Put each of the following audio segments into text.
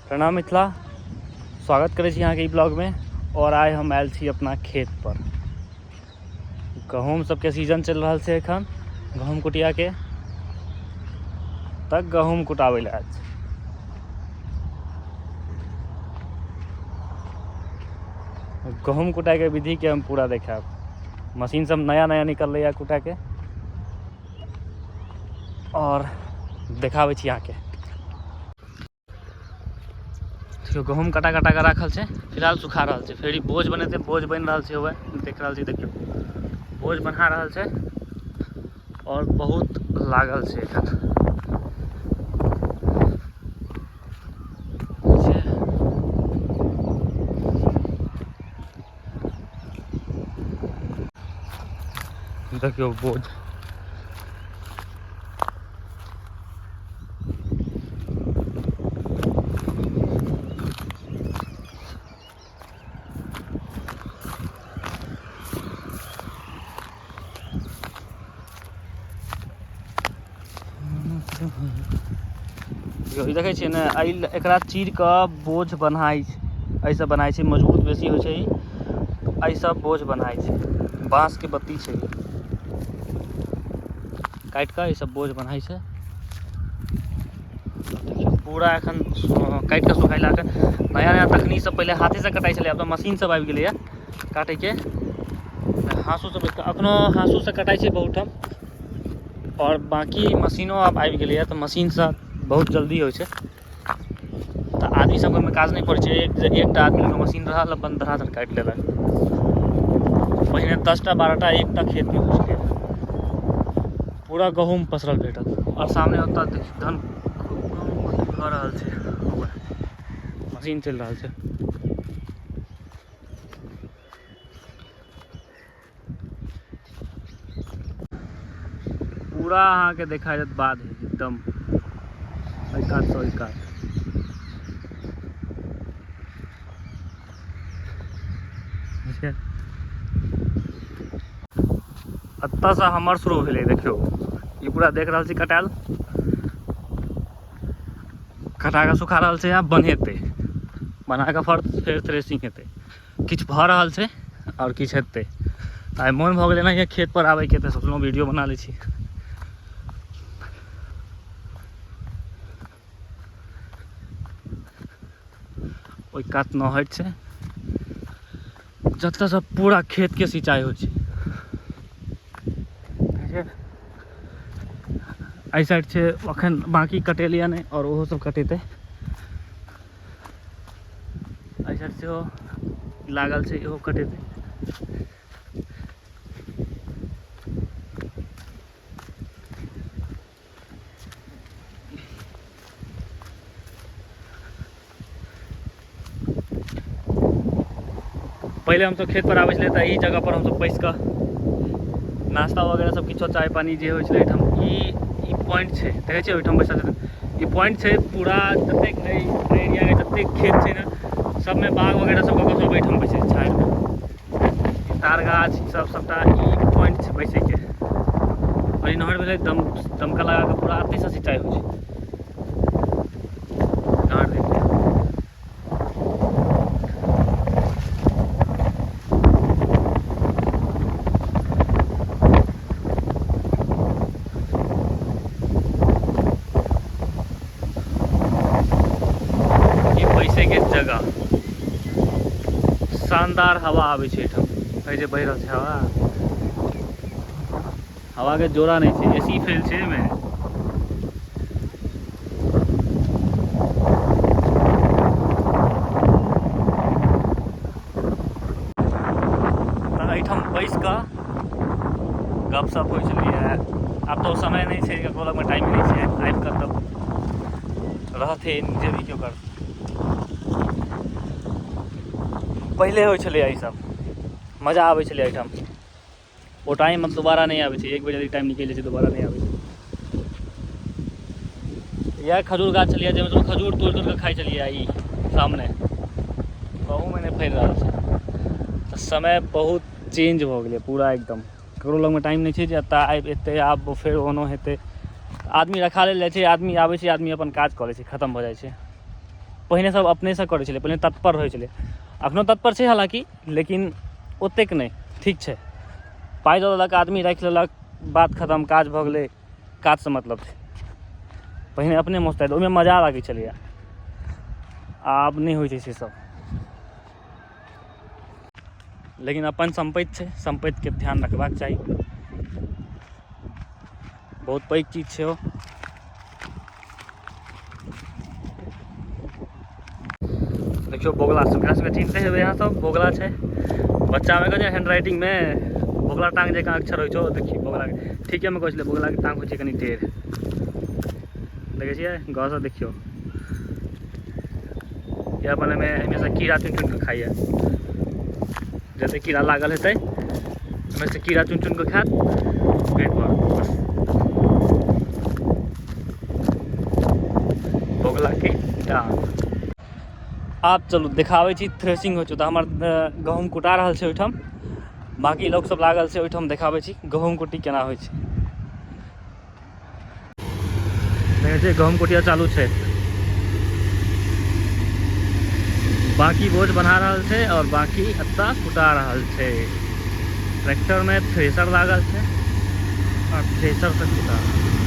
प्रणाम मिथिला, स्वागत करै छी अहाँके ई ब्लॉगमे। और आइ हम आयल छी अपना खेत पर। गहूँम सबके सीजन चलि रहल छै एखन, गहूँम कुटियाके, तऽ गहूँम कुटाबै लए आयल छी। गहूँम कुटाइके विधिके हम पूरा देखायब। मशीन सब नया नया निकललै कुटाके, और देखाबै छी अहाँके। देखियौ गहूँम कटा कटा कऽ राखल छै, फिलहाल सुखा रहल छै। फेर ई बोझ बनेतै, बोझ बनि रहल छै, वएह देख रहल छी। देखियौ बोझ बना रहल छै और बहुत लागल छै एखन। देखियौ बोझ देखै छियै ने, एहि एकरा चीर कऽ बोझ बन्हाइ छै, एहिसँ बन्हाइ छै, मजबूत बेसी होइ छै ई, एहिसँ बोझ बन्हाइ छै। बाँसके बत्ती छै, काटि कऽ ई सब बोझ बन्हाइ छै। देखियौ पूरा एखन काटि कऽ सुखाइला। एखन नया नया तकनीक सब, पहिले हाथेसँ कटाइ छलै, आब तऽ मशीन सब आबि गेलैए काटैके। हाँसू सब एखनो हाँसूसँ कटाइ छै बहुत ठाम, आओर बाँकी मशीनो आब आबि गेलैए, तऽ मशीनसँ बहुत जल्दी होइ छै, तऽ आदमी सबके ओहिमे काज नहि पड़ै छै। एकटा आदमीके मशीन रहल, अपन धड़ाधड़ काटि लेलक। पहिने 10टा 12टा एकटा खेतमे होइ छलै। पूरा गहूँम पसरल भेटत। आओर सामने ओतऽ धान भऽ रहल छै, मशीन चलि रहल छै। पूरा अहाँके देखाइ देत बाध एकदम एहि कातसँ ओहि कात। एतऽसँ हमर शुरू भेलै। देखियौ ई पूरा देख रहल छी, कटायल कटा कऽ सुखा रहल छै। आब बनेतै, बना कऽ फेर थ्रेसिंग हेतै। किछु भऽ रहल छै आओर किछु हेतै। आइ मोन भऽ गेलै एनाहिए खेत पर आबैके, तऽ सोचलहुँ वीडियो बना लै छी। ओहि कात नहर छै, जतऽसँ पूरा खेतके सिंचाइ होइ छै। एहि साइड छै, अखन बाँकी कटेलियै नहि, आओर ओहो सब कटेतै। एहि साइड सेहो लागल छै, इहो कटेतै। पहिले हमसब खेत पर आबै छलियै तऽ ई जगह पर हमसब बैस कऽ नाश्ता वगैरह सब किछो, चाय पानी जे होइ छलै एहिठाम। ई ई पॉइंट छै, देखै छियै ओहिठाम बैसल छथिन। ई पॉइंट छै पूरा, जतेक एहि एरियाके जतेक खेत छै ने, सबमे बाग वगैरह सब कऽ कऽ सब एहिठाम बैसै छै छायामे। तार गाछ सब सबटा ई पॉइंट छै बैसैके। और ई नहर भेलै, दम दमका लगा कऽ पूरा एतहिसँ सिंचाइ होइ छै नहर देख। ई बैसै के जगह, शानदार हवा आबै छै एहिठाम। एहि जे बहि रहल छै हवा, हवा के जोड़ा नहि छै, एसी फेल छै एहिमे। तऽ एहिठाम बैस कऽ गपशप होइ छलैए। आब तऽ ओ समय नहि छै, ककरो लगमे टाइम नहि छै। आबि कऽ तब रहथिन जे भी केओ कर। पहिले होइ छलैए ई सब, मजा आबै छलै एहिठाम। ओ टाइम अब दोबारा नहि आबै छै। एक बेर यदि टाइम निकलि जाइ छै, दोबारा नहि आबै छै। इएह खजूर गाछ छलियै, जाहिमे सब खजूर तोड़ि तोड़ि कऽ खाइ छलियै। ई सामने गहूँमे नहि फड़ि रहल छै। तऽ समय बहुत चेंज भऽ गेलै पूरा एकदम। ककरो लगमे टाइम नहि छै जे एतऽ आबि एतै, आब फेर ओनो हेतै। आदमी रखा लेल जाइ छै, आदमी आबै छै, आदमी अपन काज कऽ लै छै, खतम भऽ जाइ छै। पहिने सब अपनेसँ करै छलै, पहिने तत्पर रहै छलै। अखनो तत्पर छै हालाँकि, लेकिन ओतेक नहि। ठीक छै, पाइ दऽ देलक आदमी, राखि लेलक, बात खतम, काज भऽ गेलै, काजसँ मतलब छै। पहिने अपने मोस्तैद, ओहिमे मजा लागै छलैए, आब नहि होइ छै से सब। लेकिन अपन सम्पत्ति छै, सम्पत्तिके ध्यान रखबाक चाही, बहुत पैघ चीज छै ओ। देखियौ बोगला सब, एकरा सबके चिन्हते हेबै अहाँ सब, बोगला छै। बच्चामे कहै छै हैंडराइटिंगमे बोगला टांग जकाँ अक्षर होइ छौ, देखियौ बोगला ठीके मे कहै छलै, बोगलाके टांग होइ छै कनि टेढ़, देखै छियै गौरसँ देखियौ। ई अपन एहिमे से कीड़ा चुनि चुनि कऽ खाइए, जते कीड़ा लागल हेतै ओहिमे से कीड़ा चुनि चुनि कऽ खायत, पेट भरत बस। बोगला के टांग। आब चलू देखाबै छी थ्रेसिंग होइ छै तऽ हमर गहूँम कुटा रहल छै ओहिठाम, बाकी लोक सब लागल छै ओहिठाम, देखाबै छी गहूँम कुट्टी केना होइ छै। देखै छियै गहूँम कुटिया चालू छै, बाकी बोझ बना रहल छै और बाकी एतऽ कुटा रहल छै। ट्रैक्टर में थ्रेसर लागल छै और थ्रेसर से कुटा रहल छै।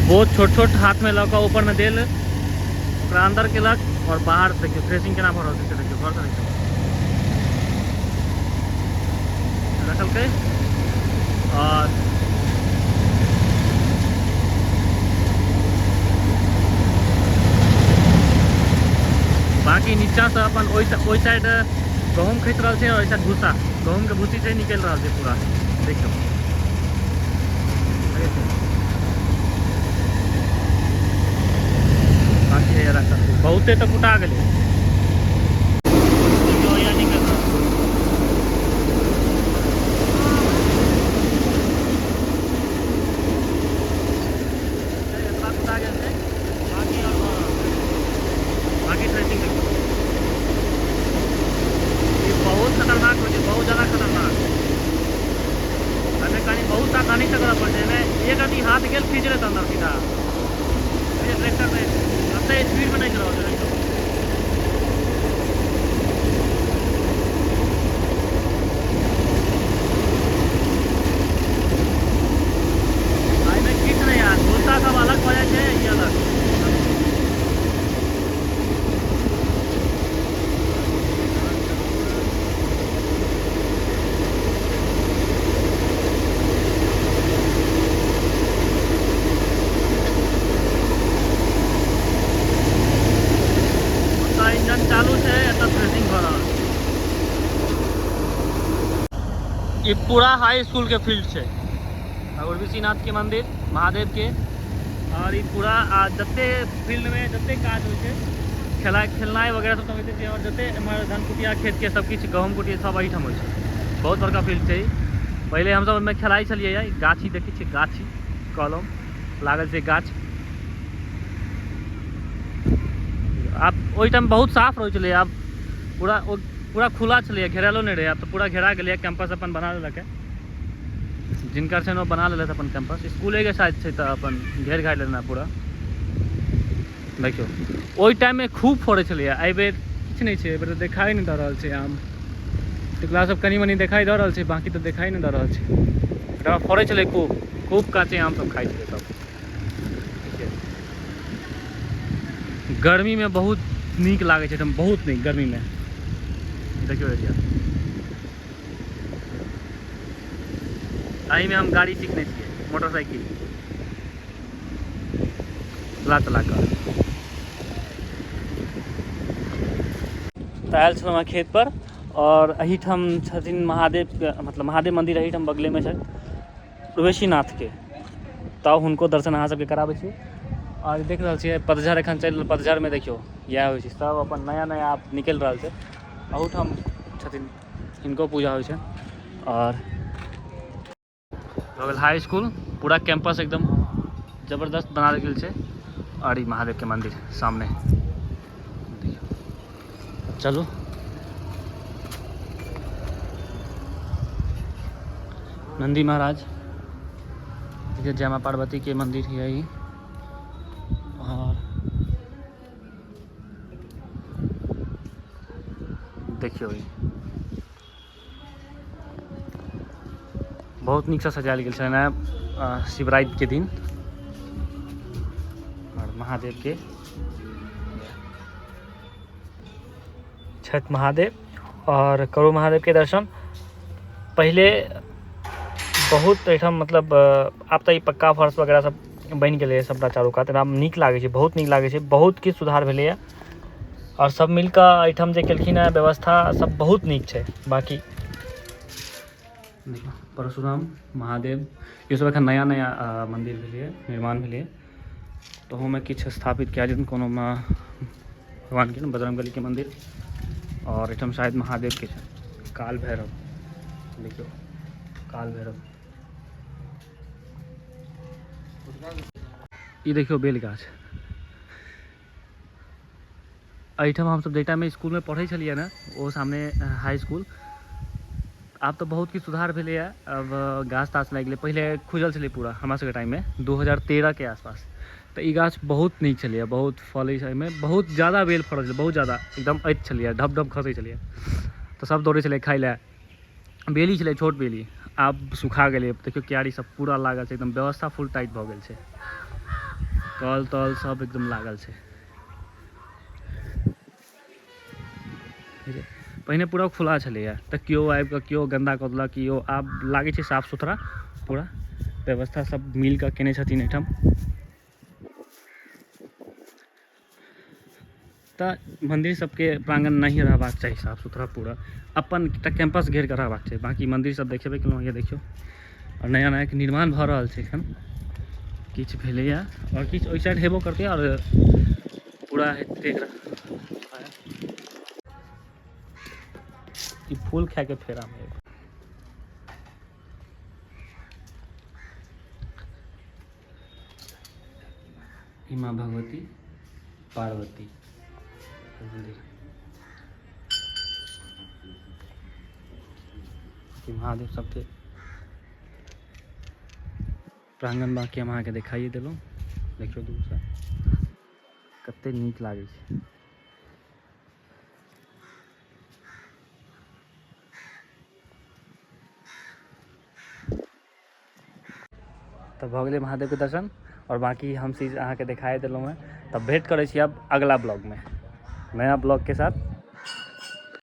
बोझ छोट छोट हाथ में लऽ कऽ ऊपर में देल, ओकरा अंदर केलक और बाहर देखियौ थ्रेसिंग केना भऽ रहल छै, से देखियौ गौर से देखियौ। रखलकै और बाकी नीचा से अपन ओहि साइड गहूँम खसि रहल छै और ओहि साइड भूसा, गहूँम के भूसी छै निकलि रहल छै पूरा, देखियौ। बाकी है राखल छै, बहुते तऽ कुटा गेलै। बाकी थ्रेसिंग देखियौ, ई बहुत खतरनाक होइ छै, बहुत ज्यादा खतरनाक। एहिमे कनि बहुत सावधानी से करऽ पड़ै छै, एहिमे एक आदमी हाथ गेल खींच लेत अंदर सीधा। ट्रैक्टर में एते स्पीड में नहीं चलाओ ट्रैक्टर। एहिमे किछु नहि यार, भूसा सब अलग भऽ जाइ छै, ई अलग। इंजन चालू छै, एतऽ थ्रेसिंग भऽ रहल छै। ई पूरा हाई स्कूल के फील्ड छै, उर्वशीनाथ के मंदिर महादेव के, और ई पूरा जते फील्ड में जते काज होइ छै, खेलनाइ वगैरह सब होइते छै, और जते एम्हर धान कुटिया खेत के सब किछु, गहूँम कुटिया सब एहिठाम होइ छै। बहुत बड़का फील्ड छै। पहिले हमसब ओहिमे खेलाइ छलियै। गाछी देखै छियै, गाछी कलम लागल छै गाछ। आब ओहि टाइम बहुत साफ रहै छलै, आब पूरा ओ पूरा खुला छलैए, घेरायलो नहि रहै। आब तऽ पूरा घेरा गेलैए, कैंपस अपन बना लेलक है, जिनकर छनि ओ बना लेलथि अपन कैंपस, स्कूलेके शायद छै तऽ अपन घेर घारि लेने पूरा। देखियौ ओहि टाइममे खूब फड़ै छलैए, एहिबेर किछु नहि छै, एहिबेर तऽ देखाइ नहि दऽ रहल छै। आम टिकला सब कनि मनि देखाइ दऽ रहल छै, बाकी तऽ देखाइ नहि दऽ रहल छै। एकरा फड़ै छलै खूब, खूब काँचे आम सब खाइ छलै सब। गर्मीमे बहुत नीक लागै छै एकदम, बहुत नीक गर्मीमे। देखियौ एरिया, एहिमे हम गाड़ी सीखने छियै, मोटरसाइकिल चला चला कऽ। तऽ आयल छलहुँ हँ खेत पर, और एहिठाम छथिन महादेव, मतलब महादेव मंदिर एहिठाम बगलेमे छै उर्वशीनाथ के, तऽ हुनको दर्शन अहाँ सबके कराबै छी। और देख रहल छियै पतझड़ एखन चलि रहल, पतझड़मे देखियौ इएह होइ छै, सब अपन नया नया आब निकलि रहल छै। अहूठाम छथिन, हिनको पूजा होइ छै। और भऽ गेल हाई स्कूल, पूरा कैंपस एकदम जबरदस्त बना देल गेल छै। और ई महादेव के मंदिर सामने, चलू नंदी महाराज, देखिए जय माँ पार्वती के मंदिर है ई। देखियौ ई बहुत नीकसँ सजायल गेल छलनि हेँ शिवरातिके दिन। आओर महादेवके छठि महादेव आओर करू महादेवके दर्शन। पहिले बहुत एहिठाम मतलब आब तऽ ई पक्का फर्श वगैरह सब बनि गेलैए सबटा चारू कात, एना नीक लागै छै, बहुत नीक लागै छै, बहुत किछु सुधार भेलैए। आओर सब मिलकऽ एहिठाम जे केलखिन हेँ व्यवस्था सब बहुत नीक छै। बाँकी देखियौ परशुराम महादेव ई सब एखन नया नया मन्दिर भेलैए, निर्माण भेलैए, तऽ ओहोमे किछु स्थापित कयल जेतनि कोनोमे भगवानके ने, बजरङ्गबलीके मन्दिर। आओर एहिठाम शायद महादेवके छै, काल भैरव, देखियौ काल भैरव। ई देखियौ बेल गाछ। एहिठाम हमसब जाहि टाइममे इसकुलमे पढ़ै छलियै ने, ओ सामने हाई इसकुल, आब तऽ बहुत किछु सुधार भेलैए, आब गाछ ताछ लागि गेलै। पहिले खुजल छलै पूरा हमरा सबके टाइममे 2013 के आसपास, तऽ ई गाछ बहुत नीक छलैए, बहुत फलै छै एहिमे, बहुत ज्यादा बेल फड़ल छलै, बहुत ज्यादा एकदम ऐत छलैए, ढप ढप खसै छलैए, तऽ सब दौड़ै छलै खाइ लए। बेली छलै छोट बेली, आब सुखा गेलै। देखियौ क्यारी सब पूरा लागल छै, एकदम व्यवस्था फुल टाइट भऽ गेल छै, कल तल सब एकदम लागल छै। पहिने पूरा खुला छलैए, तऽ केओ आबि कऽ केओ गन्दा कऽ देलक, केओ, आब लागै छै साफ सुथरा पूरा व्यवस्था सब मिल कऽ केने छथिन एहिठाम। तऽ मन्दिर सबके प्राङ्गण नहि रहबाक चाही साफ सुथरा, पूरा अपन एकटा कैम्पस घेर कऽ रहबाक चाही। बाँकी मन्दिर सब देखेबे केलहुँ, ये देखियौ, आओर नया नया निर्माण भऽ रहल छै, एखन किछु भेलैए आओर किछु ओहि साइड हेबो करतै आओर पूरा हेतै एकरा। ई फूल खायके फेरामे ई माँ भगवती पार्वती मन्दिर, महादेव सबके प्राङ्गण बाँकी हम अहाँके देखाइए देलहुँ। देखियौ दूरसँ कते नीक लागै छै। तऽ भऽ गेलै महादेवके दर्शन आओर बाँकी हम चीज अहाँके देखाए देलहुँ हेँ। तऽ भेँट करै छी आब अगला ब्लॉगमे, नया ब्लॉगके साथ।